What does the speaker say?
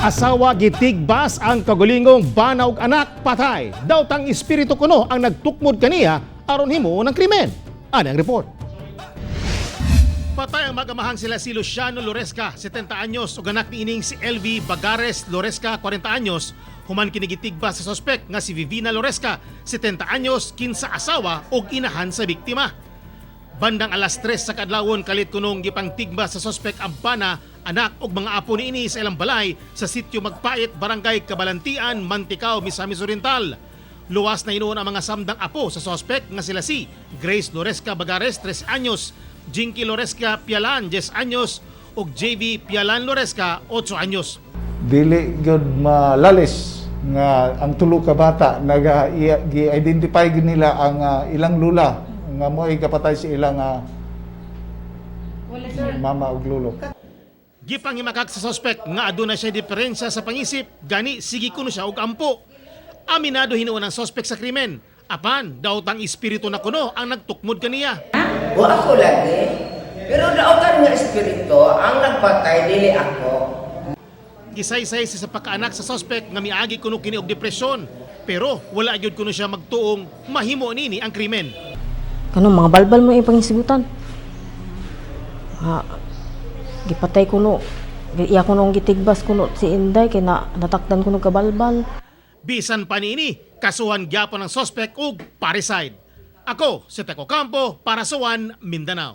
Asawa gitigbas ang kagulingong bana ug anak, patay. Daotang espiritu kuno ang nagtukmod kaniya aron himuon ang krimen. Ani ang report. Patay ang mag-amahang sila si Luciano Loresca, 70 anyos, ug anak niining si LV Bagares Loresca, 40 anyos, human kini gitigbas sa sospek nga si Vivina Loresca, 70 anyos, kinsa asawa ug inahan sa biktima. Bandang alas 3 sa kadlawon kalit kunong gipangtigba sa sospek ang bana, anak ug mga apo niini sa ilang balay sa sitio Magpait, Barangay Kabalantian, Manticao, Misamis Oriental. Luwas na hinuon ang mga samdang apo sa sospek nga sila si Grace Loresca Bagares, 3 anyos, Jinky Loresca Pialan, 10 anyos, ug JV Pialan Loresca, 8 anyos. Dili gyud malalis nga ang tulo ka bata naga gi-identify gyud nila ang ilang lula nga mo'y kapatay sa ilang mama ug lolo. Gipanghimakak sa sospek nga aduna siya diferensya sa pangisip, gani sige kuno siya og ampo. Aminado hinuon ang sospek sa krimen. Apan, daotang espiritu na kuno ang nagtukmod kaniya. Wa ako lagi. Pero daotan nga espiritu ang nagpatay, dili ako. Gisaysay sa pagkaanak sa sospek nga miagi kuno kini og depresyon. Pero wala gyud kuno siya magtuong mahimo nini ang krimen. Kano mga balbal mo ipanghisgutan. Ah, gipatay ko no. Iya ko nung gitigbas ko no si Inday kay na natakdan ko no kabalbal. Bisan pa niini, kasuhan gyapon ang sospek og parricide. Ako si Teco Campo para sa One Mindanao.